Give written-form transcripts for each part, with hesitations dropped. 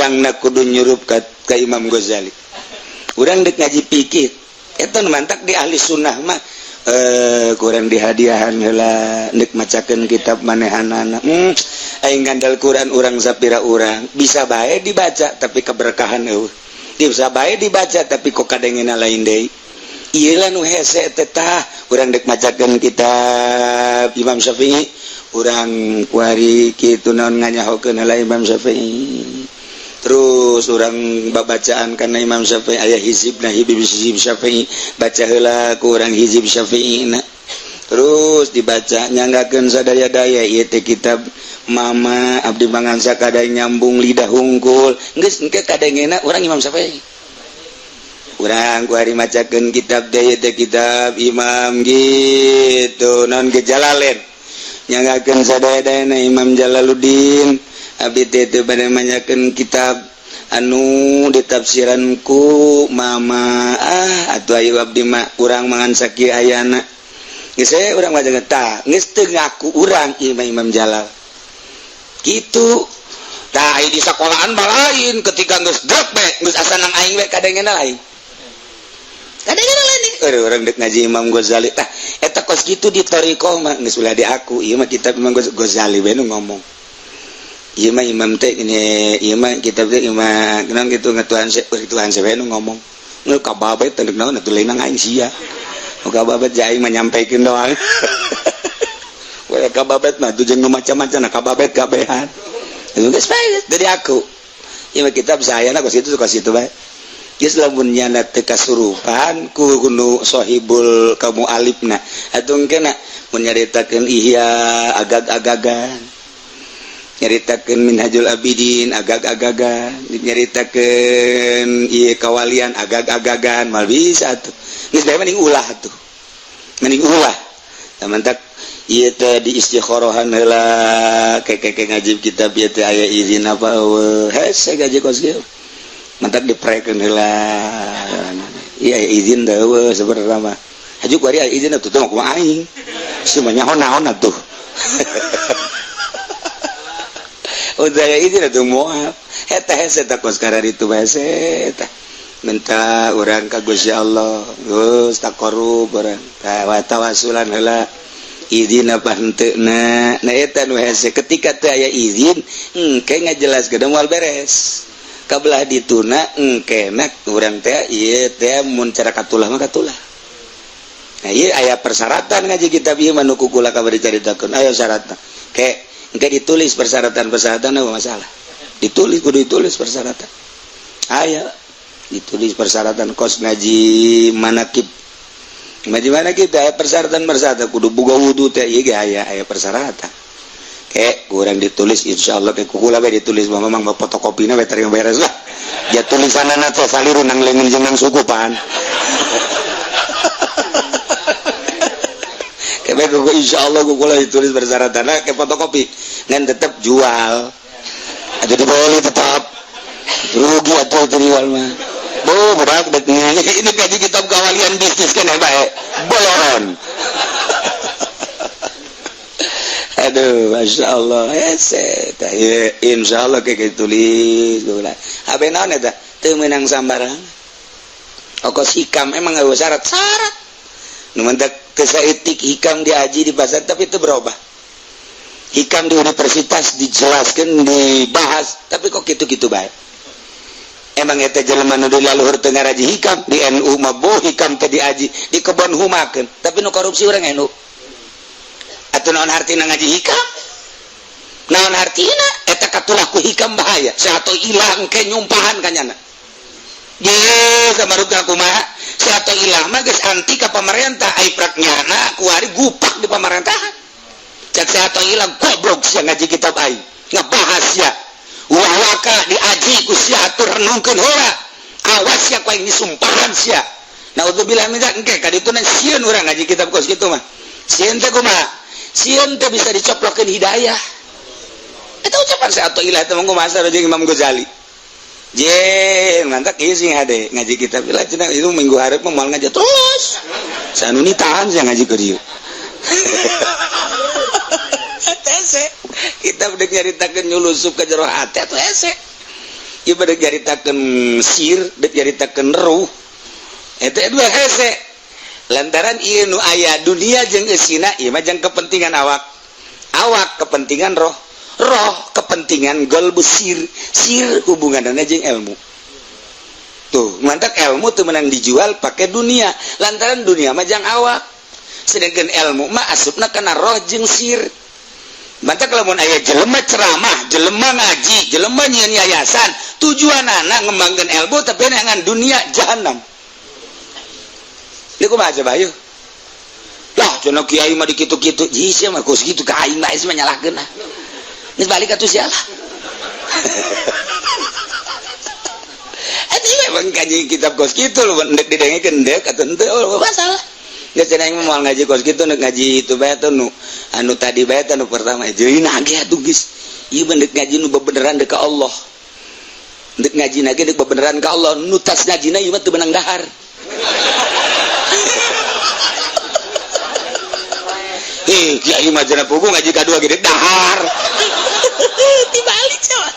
Urangna kudu nyurup ka Imam Ghazali. Urang dek ngaji pikir eta nu mantak di ahli sunnah mah kurang dihadiahan heula dek macakeun kitab manehanana. Aing ngandal Quran urang sapira urang bisa bae dibaca, tapi keberkahan eueuh. Bisa bae dibaca, tapi kok kadengena lain deui. Ieu lah nu hese teh. Tah, urang dek macakeun kitab Imam Syafi'i, urang kuari kitu naon nganyahokeun heula Imam Syafi'i, terus urang babacaan karena Imam Syafi'i aya hizibna, hizib hizib Syafi'i, baca heula ku urang hizib Syafi'i na, terus dibaca nyanggakeun sadaya-daya. Ieu teh kitab mama abdi mangan sakada nyambung lidah hungkul, geus engke kadengena urang Imam Syafi'i. Urang ku hari macakeun kitab teh, ieu teh kitab Imam gitu naon ge Jalalain, nyanggakeun sadaya-dayana Imam Jalaluddin. Abdi teh teu bade macakeun kitab anu ditafsiran ku mama. Ah atuh, ayo abdi mah urang mangan sakieu ayana geus we urang mah. Tah, geus teu ngaku urang ieu mah Imam Jalal gitu. Tah, di sekolahan mah lain, ketika geus drek we geus asa nang aing we, kadengena lain, kadengena lain nih. Urang dek ngaji Imam Ghazali, tah eta kos kitu. Di thariqah mah geus ulah di aku ieu mah kitab Imam Ghazali we nu ngomong, ieu mah imam teh ini, ieu mah kitab teh imam kenang gitu ngatuhan se Tuhan se we nu ngomong. Nggak kababet teh naon atuh, lain aing sia. Nu kababet ja aing mah nyampaikeun doang. We kababet mah tuh jeung nu macam-macam, nah kababet kabehan. Itu geus bae dari aku. Ieu mah kitab saya na kos kitu, kos kitu bae. Geus lamun nyana teu kasurupan ku nu sahibul kamu alifna atuh engkena mun nyaritakeun Ihya agag-agagan, nyaritakeun Minhajul Abidin agag-agagan, nyaritakeun ieu kawalian agag-agagan, mal bisa tuh. Geus bae mending ulah tuh, mending ulah. Tah, mantak ieu teh di istikhorohan heula, keke ngaji kitab ieu teh aya izin apa eueuh, hese gaji kos kieu. Mantak diprekeun heula, iya izin da eueuh sebenarnya mah. Haju kuari aya izin atuh, teh mah kumaha aing semuanya naon atuh. Udah ya izin atuh moal eta hese. Tah, kos itu hese. Tah, minta urang ka Gusti Allah, geus taqarrub urang tawasulan heula, izin apa henteu na. Nah, eta nu hese. Ketika teu aya izin engke ngajelaskeun moal beres kabelah dituna engke na urang teh ieu teh mun cara katulah mah katulah. Nah, ieu aya persyaratan ngaji kitab ieu mah nu ku kula kabar dicaritakeun, aya syaratna ke engke ditulis persyaratan-persyaratan. Apa masalah ditulis, kudu ditulis persyaratan, aya ditulis persyaratan kos ngaji manakib. Ngaji manakib teh aya persyaratan-persyaratan, kudu boga wudu teh ieu ge aya aya persyaratan kayak kurang ditulis. Insyaallah kayak kukula bae ditulis mah, memang fotokopina bae terima beres lah ya. Tulisanana teh saliru nang leungeun jeung nang suku pan. Kayak kuku insyaallah kukula ditulis persyaratan kayak fotokopi, ngan tetep jual atau dibeli tetap rugi atau jual mah. Oh, budak dek ini kaji kitab kawalian bisnis kan ya bae bolon. Aduh, masya Allah, hese tah ieu insyaallah kayak ditulis gula habe naon eta teu meunang sambarang. Okos hikam emang eueuh syarat syarat nu mentak teu saeutik hikam diaji di pasar, tapi itu berubah. Hikam di universitas dijelaskan, dibahas, tapi kok gitu-gitu bae. Emang eta jelema nu di laluhur teu ngaraji hikam. Di NU mah boh hikam teh diaji di kebon humakeun, tapi nu korupsi urang NU atuh. Naon hartina ngaji hikam? Naon hartina eta katulah ku hikam? Bahaya sato ilang ke nyumpahan kanyana ge samarutna kumaha. Sato ilang mah geus anti ka pamarentah, ai praknyana kuari gupak di pamerintahan. Cek sato ilang, goblok sia ngaji kitab aing, ngebahas ya wah waka diaji ku sia atur, renungkeun heula, awas sia ku aing disumpahan sia. Naudzubillah min dzalik. Engke ka ditu sieun urang ngaji kitab kos kitu mah. Sieun teh kumaha? Sieun teh bisa dicoplokeun hidayah. Eta ucapan saya atau ilah teh manggo masa jeung Imam Ghazali. Je, mantak ieu sing hade ngaji kitab lah cenah. Itu minggu hareup mah moal ngaji terus. Sanuni tahan sia ngaji ke dieu. Hese kita udah nyaritakeun nyulusup ke jero hati atuh hese. Ieu bade nyaritakeun sir, dek nyaritakeun ruh. Eta dua hese. Lantaran ieu nu aya dunia jeung eusina ieu mah jang kepentingan awak. Awak kepentingan roh, roh kepentingan golbu sir, sir hubunganna jeung ilmu. Tuh, mantak ilmu tuh menang dijual pakai dunia. Lantaran dunia mah jang awak. Sedangkan ilmu mah asupna kana roh jeung sir. Mantak lamun aya jelema ceramah, jelema ngaji, jelema nyieun yayasan, tujuanana ngembangkeun ilmu tapi neangan dunia jahanam. Ieu kumaha coba ayo? Lah cenah kiai mah dikitu-kitu, ji sia mah kos kitu ka aing mah mah nyalahkeun ah. Geus balik atuh sia lah. Eta memang kaji kitab kos kitu lho ndek didengekeun ndek atuh henteu oh, masalah. Geus cenah aing mah moal ngaji kos kitu ndek ngaji itu bae tuh nu anu tadi bae teh nu pertama jeung nage atuh geus. Ieu mah ndek ngaji nu bebeneran dek ka Allah. Ndek ngaji nage ndek bebeneran ka Allah, nu tas ngajina ieu mah teu meunang dahar. Hei, kiai mah cenah pugu ngaji kadua gede dahar. Tibalik coba.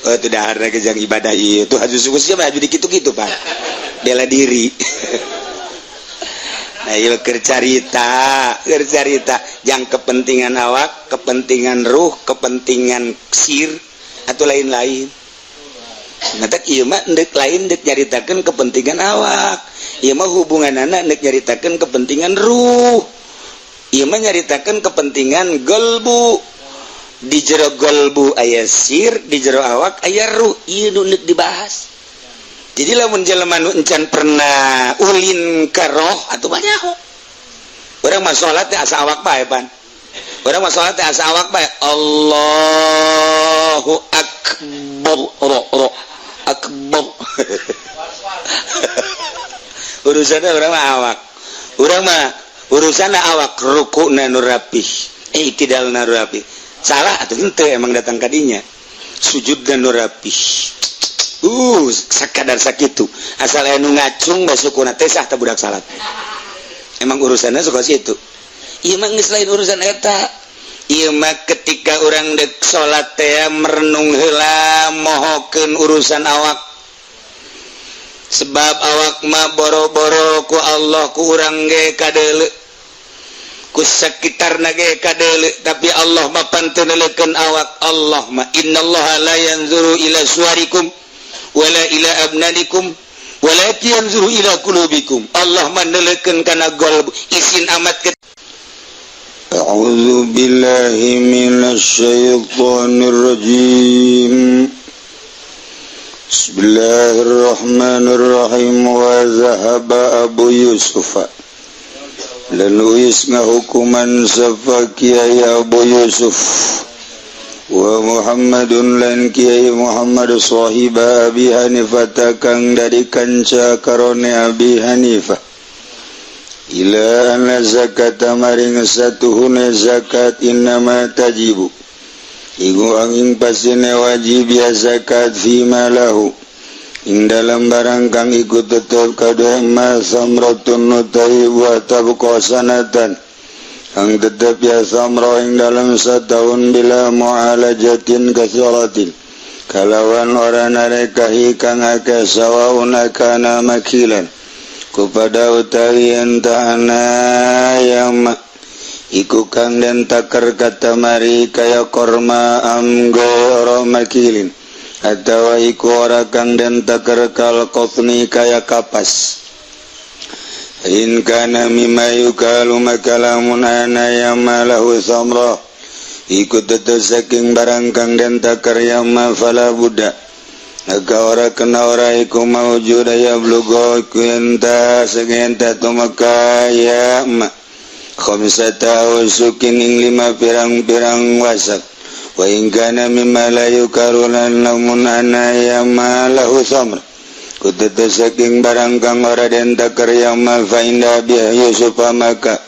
Oh, itu dahar lagi jang ibadah itu haju suku siapa haju dikitu-kitu, Pak. Bela diri. Nah, ieu keur carita jang kepentingan awak, kepentingan ruh, kepentingan sir atau lain-lain. Matak ieu mah ndek lain ndek nyaritakeun kepentingan awak. Ieu mah hubunganana ndek nyaritakeun kepentingan ruh. Ieu mah nyaritakeun kepentingan golbu. Di jero golbu aya sir, di jero awak aya ruh. Ieu nu ndek dibahas. Jadi lamun jelema nu encan pernah ulin ka roh atuh mah nyaho. Urang mah salat teh asa awak bae pan. Urang mah salat teh asa awak bae. Allahu akbar ro ro akbar. Urusanna urang mah awak. Urang mah urusanna awak rukuna nu rapih, i'tidalna nu rapih. Salah atuh henteu emang datang ka dinya. Sujudna nu rapih. Sakadar sakitu. Asal anu ngacung bae sukuna teh sah teh budak salat. Emang urusanna suka situ. Ieu mah geus lain urusan eta. Ieu mah ketika urang dek salat teh merenung heula mohokeun urusan awak. Sebab awak mah boro-boro ku Allah ku urang ge kadeuleu. Ku sakitarna ge kadeuleu, tapi Allah mah panteu neuleukeun awak. Allah mah innallaha la yanzuru ila suwarikum wala ila abnanikum walakin yanzuru ila qulubikum. Allah mah neuleukeun kana qalbu isin amat ke. A'udzu billahi minasyaitonir rajim. Bismillahirrahmanirrahim. Wa zahaba Abu Yusuf lan uis ngahukuman sapa Kiai Abu Yusuf wa Muhammadun lan Kiai Muhammad sahiba Abi Hanifah kang dari kanca karone Abi Hanifah ila anna zakata maring satuhuna zakat innama tajibu iku angin pasine wajib ya zakat fima lahu ing dalam barang kang iku tetep kadue ma samratun nutai wa tabqa sanatan kang tetep ya samra ing dalam satahun bila mu'alajatin kasiratin kalawan ora narekahi kang akeh sawaun akana makilan kepada utawi entahana yang iku kang den taker kata mari kaya korma amgoro makilin atawa iku ora kang den taker kal qotni kaya kapas in kana mimma yukalu makalamun ana yama lahu samra iku tetep saking barang kang den taker yama fala buddha maka ora kena ora iku maujud ya blugo kuenta segenta tumaka ya ma khamsata usukin ing lima pirang-pirang wasak wa in kana mimma la yukaruna lamun ana ya ma lahu samr kutetu saking barang kang ora den taker ya ma fa inda bi Yusuf maka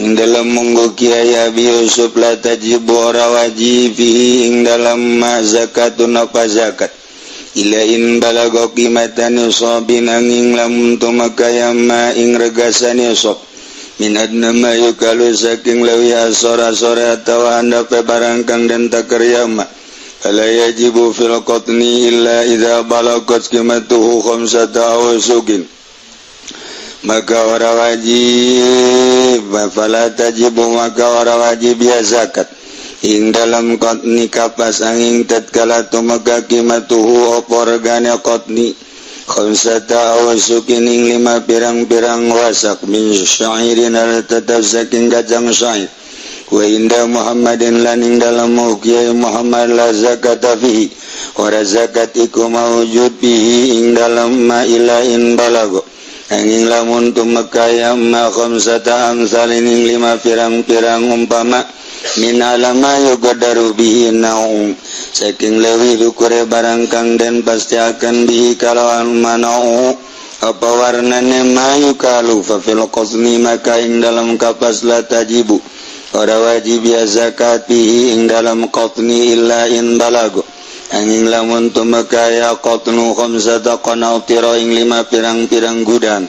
ing dalam munggu kiai Abi Yusuf la tajibu ora wajib fihi ing dalam ma zakatun apa zakat ila in balago qimatan nisabin angin lamun tumaka ya ma ing regasa nisab Min adna ma yukalu saking leuwih asor-asore atawa handape barang kang den taker yama. Fala yajibu fil qatni illa idza balagat qimatuhu khamsata awsuqin. Maka ora wajib, fala tajibu maka ora wajib ya zakat ing dalam qatni kapas angin tatkala tumeka qimatuhu apa regane qatni khamsata awsuqin ing lima pirang-pirang wasak min syairin al tetap saking kacang syair. Wa inda Muhammadin lan ing dalam Kiai Muhammad la zakata fihi ora zakat iku maujud fihi ing dalam ma ila in balago angin lamun tumeka ya ma khamsata amsalin ing lima pirang-pirang umpama min alama yugadaru bihi naum saking leuwih dukure barang kang den pasti akan bihi kalawan manau apa warnane ma yukalu fa fil qasmi maka ing dalam kapas la tajibu ora wajib ya zakat bihi ing dalam qatni illa in balago angin lamun tumeka ya qatnu khamsata qanautira ing lima pirang-pirang gudang.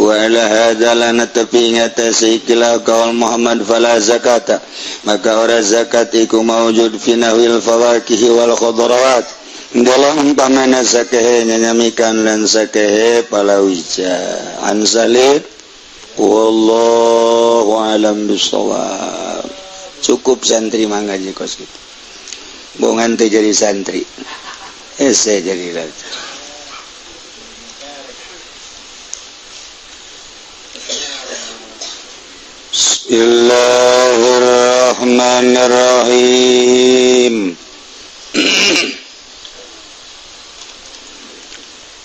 Wa ala hadza lan tepi ngatasi ikilah kaul Muhammad fala zakata maka ora zakat iku maujud fi nahwil fawakih wal khudrawat dalam umpamana sakehe nyanyamikan lan sakehe palawija. An salib wallahu alam bisawab. Cukup santri mangaji kos gitu. Bongan teh jadi santri, saya jadi raja. Bismillahirrahmanirrahim.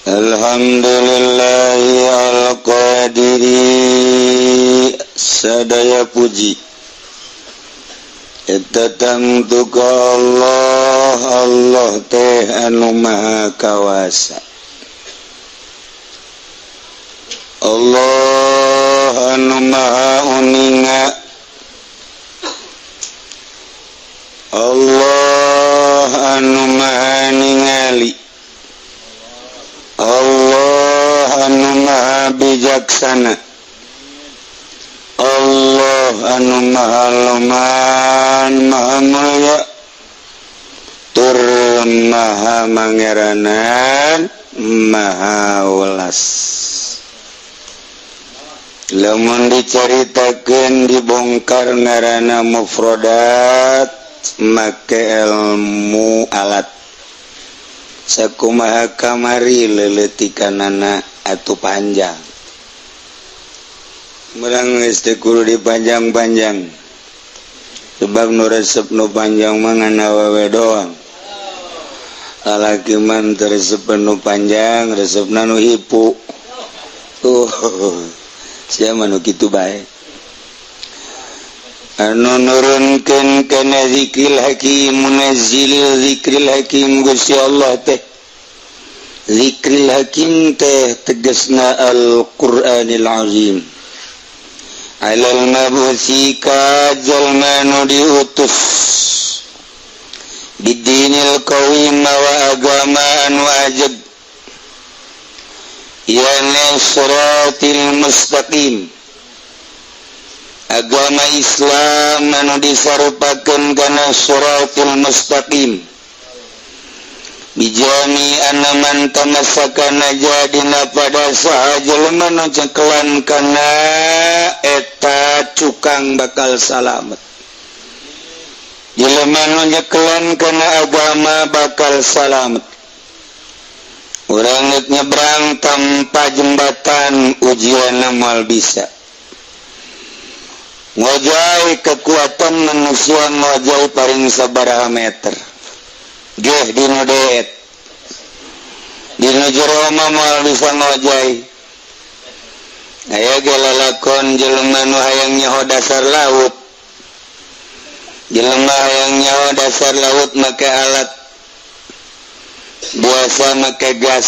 Alhamdulillahi al-qadiri sadaya puji eta tangtu ka Allah, Allah teh anu maha kawasa, Allah anu maha uninga, Allah anu maha ningali, Allah anu maha bijaksana, Allah anu maha loman maha mulia tur maha mangeranan maha welas. Lamun dicaritakeun dibongkar ngaranna mufradat make ilmu alat sakumaha kamari leuletikanana atuh panjang. Merang geus teu kudu dipanjang-panjang sebab nu resep nu panjang mah ngan awewe doang. Lalaki mah teu resep nu panjang, resepna nu hipu. Sia mah nu kitu bae. Anu nurunkeun kana zikril hakim munazzilil zikril hakim Gusti Allah teh. Zikril hakim teh tegasna Al-Qur'anil Azim. Alal mabusi ka jalma nu diutus bidinil qawim wa agama anu ajeg yani siratil mustaqim agama Islam anu disarupakeun kana siratil mustaqim bijami anaman tamassaka najadina pada saha jelema nu cekelan kana eta cukang bakal salamet. Jelema nu nyekelan kana agama bakal salamet. Urang nyebrang tanpa jembatan ujianna moal bisa. Ngojai kekuatan manusia ngojai paling sabaraha meter. Geh dinu deet dinu jero mah moal bisa ngojai. Aya ge lalakon jelema nu hayang nyaho dasar laut. Jelema hayang nyaho dasar laut make alat biasa make gas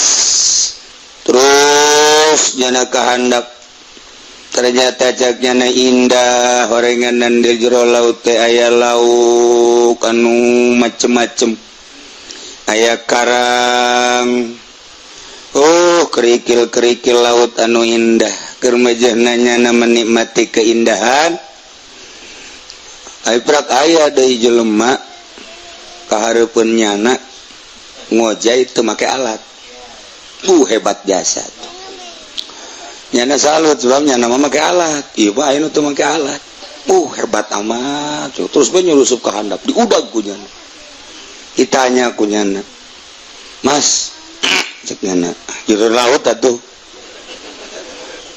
terus jana kahandap. Ternyata caknya indah horenganan di jero laut teh aya lauk anu macem-macem, aya karang, oh kerikil-kerikil laut anu indah. Keur mejehna nyana menikmati keindahan. Ai prak aya deui jelema kahareupeun nyana ngojay teu make alat. Hebat jasa. Nyana salut sebab nyana mah make alat. Ieu mah aya nu teu make alat. Hebat amat. Terus we nyulusup ka handap, diudag ku nyana. Ditanya ku nyana, "Mas," cek nyana, "jero laut atuh.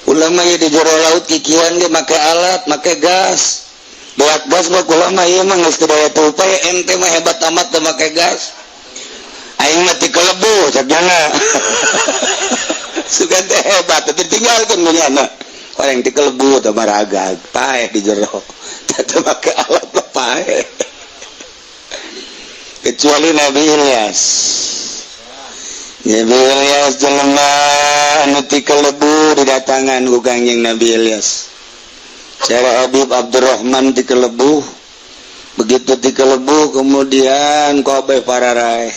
Ulah mah ieu di jero laut kikian ge make alat, make gas. Buat gas mah kula mah ieu mah geus teu daya teu upaya, ente mah hebat amat teu make gas. Aing mah ti kelebu," cek nyana. Sugan teh hebat, tapi tinggalkeun ku nyana. Orang ti kelebu teh maragag, paeh di jero. Teu make alat mah paeh. Kecuali Nabi Ilyas. Nabi Ilyas jelema anu ti kelebu didatangan ku Kangjeng Nabi Ilyas. Cara Habib Abdurrahman ti kelebu, begitu ti kelebu kemudian kabeh pararaeh.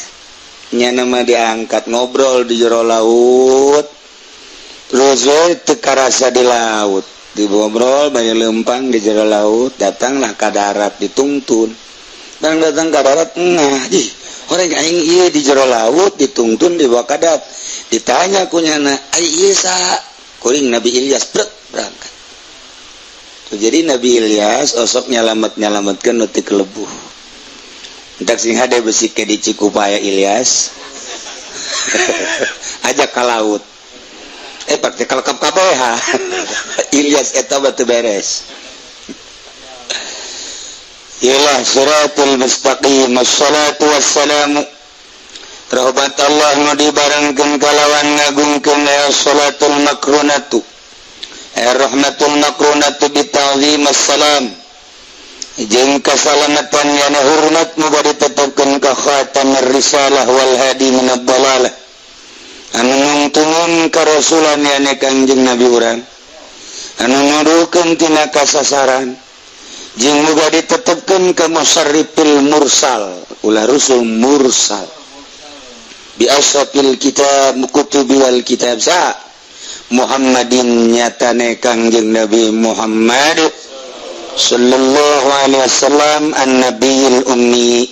Nyana mah diangkat ngobrol di jero laut. Terus we teu karasa di laut. Dibobrol banyak lempang di jero laut, datanglah ka darat ditungtun. Dan datang ka darat ngah, ih, orang aing ieu di jero laut ditungtun dibawa ka darat. Ditanya ku nyana, "Ai ieu saha?" Kuring Nabi Ilyas, brek berangkat. Tuh, jadi Nabi Ilyas osok nyalamet-nyalametkeun nu ti kelebu. Entak sing hade besi ke di Cikupaya Ilyas. Ajak ka laut. Pake kalekap kabeh. Ilyas eta mah teu beres. Ila siratul mustaqim. Assalatu wassalamu, rahmat Allah nu dibarengkeun kalawan ngagungkeun ya salatul makrunatu, rahmatul makrunatu bita'zim assalam jeung kasalamatan yana hormat nu bade ditetapkeun ka khatamir risalah wal hadi minad dalalah anu nungtungan ka rasulan yani Kangjeng Nabi urang anu nuduhkeun tina kasasaran jeung muga ditetapkeun ka musarrifil mursal, ulah rusul, mursal bi asrafil kitab kutubi wal kitab sa Muhammadin nyatane Kangjeng Nabi Muhammad sallallahu alaihi wasallam, an-nabiyil ummi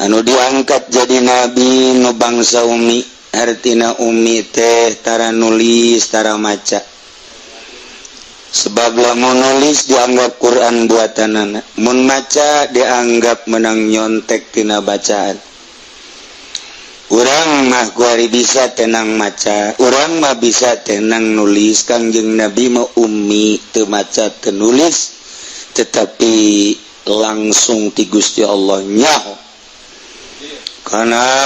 anu diangkat jadi nabi nu bangsa ummi. Artina ummi teh tara nulis, tara maca, sebab lamun nulis dianggap Quran buatanana, mun maca dianggap menang nyontek tina bacaan. Urang mah kuari bisa tenang maca, urang mah bisa tenang nulis. Kangjeng Nabi mah ummi, teu maca, teu nulis, tetapi langsung ti Gusti Allah nyaho karena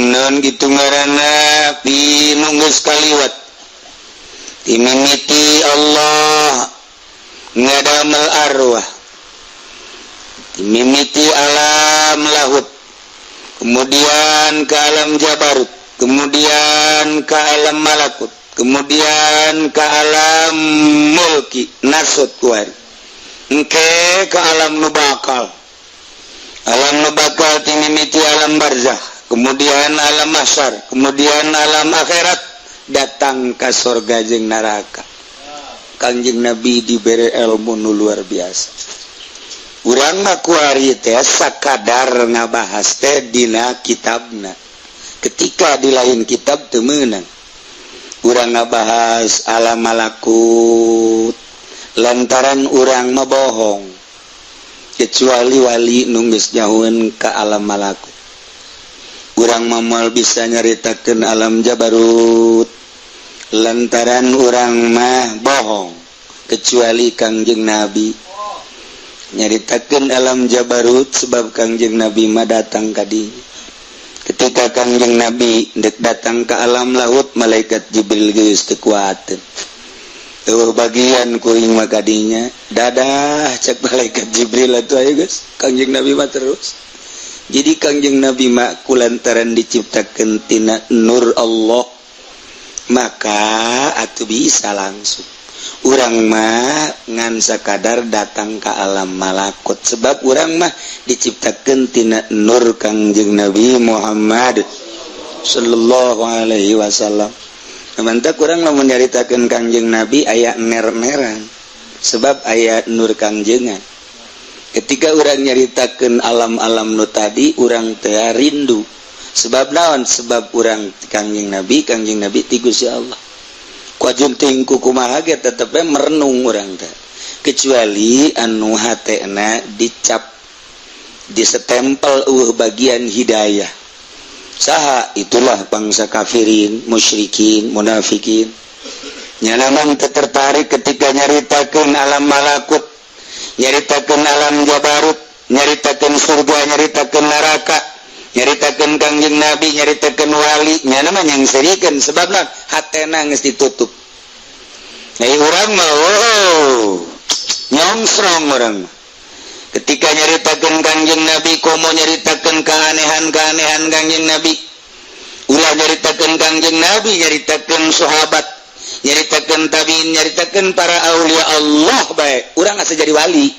non gitu ngaranna nu geus kaliwat timimiti Allah ngadamel arwah, timimiti alam lahut, kemudian ke alam jabarut, kemudian ke alam malakut, kemudian ke alam mulki nasut kuari engke ke alam nu bakal, alam nu bakal timimiti alam barzah, kemudian alam mahsyar, kemudian alam akhirat, datang ke surga jeung neraka. Kangjeng Nabi diberi ilmu nu luar biasa. Urang mah kuari teh sakadar ngabahas teh dina kitabna. Ketika di lain kitab teu meunang urang ngabahas alam malakut lantaran urang mah bohong, kecuali wali nu geus nyahoeun ka alam malakut. Urang mah moal bisa nyaritakeun alam jabarut lantaran urang mah bohong, kecuali Kangjeng Nabi nyaritakeun alam jabarut sebab Kangjeng Nabi mah datang ka dinya. Ketika Kangjeng Nabi dek datang ke alam laut, malaikat Jibril geus teu kuateun. "Eueuh bagian kuring mah kadinya, dadah," cek malaikat Jibril atuh. Ayo geus, Kangjeng Nabi mah terus. Jadi Kangjeng Nabi mah kulantaran diciptakeun tina nur Allah, maka atuh bisa langsung. Urang mah ngan sakadar datang ke alam malakut sebab urang mah diciptakeun tina nur Kangjeng Nabi Muhammad sallallahu alaihi wasallam. Mantap, kurang lamun nyaritakeun Kangjeng Nabi aya ner-neran, sebab aya nur kangjengan. Ketika urang nyaritakeun alam-alam nu tadi, urang teh rindu. Sebab naon? Sebab urang Kangjeng Nabi, Kangjeng Nabi ti Gusti Allah. Ku ajunting ku kumaha ge tetep merenung urang teh, kecuali anu hatena dicap, disetempel bagian hidayah. Saha itulah? Bangsa kafirin, musyrikin, munafikin. Nyana tertarik ketika nyaritakeun alam malakut, nyaritakeun alam jabarut, nyaritakeun surga, nyaritakeun neraka, nyaritakeun Kangjeng Nabi, nyaritakeun wali. Nyana mah nyangserikeun, sebabna hatena geus ditutup. Nah, urang mah, oh, nyongsrong urang mah ketika nyaritakeun Kangjeng Nabi, komo nyaritakeun keanehan-keanehan Kangjeng Nabi. Ulah nyaritakeun Kangjeng Nabi, nyaritakeun sahabat, nyaritakeun tabiin, nyaritakeun para aulia Allah bae, urang asa jadi wali.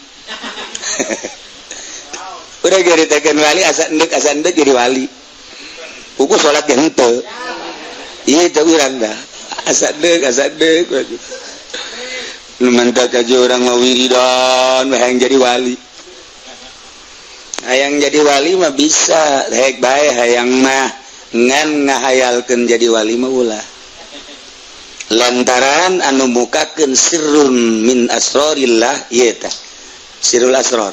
Urang nyaritakeun wali, asa endek, asa endek jadi wali. Buku salat ge henteu. Ieu teh urang dah asa endek, asa endek. Nu mantak aja urang mah wiridan hayang jadi wali. Hayang jadi wali mah bisa hek bae hayang mah, ngan ngahayalkeun jadi wali mah ulah, lantaran anu mukakeun sirrun min asrorillah ieu tah sirrul asror.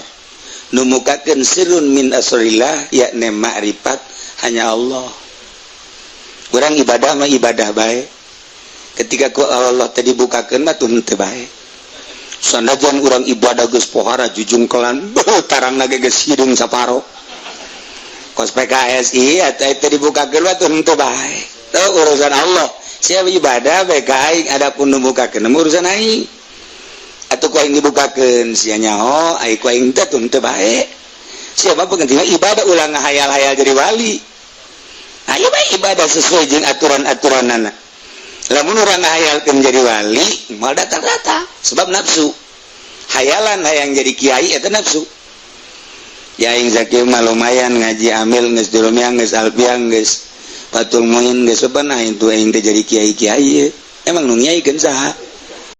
Nu mukakeun sirrun min asrorillah, yakni makrifat, hanya Allah. Urang ibadah mah ibadah bae, ketika ku Allah tadi bukakeun mah tuh henteu bae. Sanajan urang ibadah geus pohara jujungkelan, tarangna ge geus hideung saparo kos PKS ieu, eta dibukakeun mah tuh henteu bae. Tuh urusan Allah. Siapa ibadah bae ka aing, adapun nu bukakeun urusan aing. Atuh ku aing dibukakeun, sia nyaho, ai ku aing teh tuh henteu bae. Siapa pentingnya ibadah, ulah ngahayal-hayal jadi wali. Ayo bae ibadah sesuai jeung aturan-aturanana. Lamun urang ngahayalkeun jadi wali, moal datang-datang, sebab nafsu. Hayalan hayang jadi kiai eta nafsu. Ya, aing sakieu mah lumayan ngaji amil geus, jurumiyah geus, alfiah geus, Fathul Muin geus, sopan. Nah, itu aing teh jadi kiai-kiai. Emang nu ngiaikeun saha?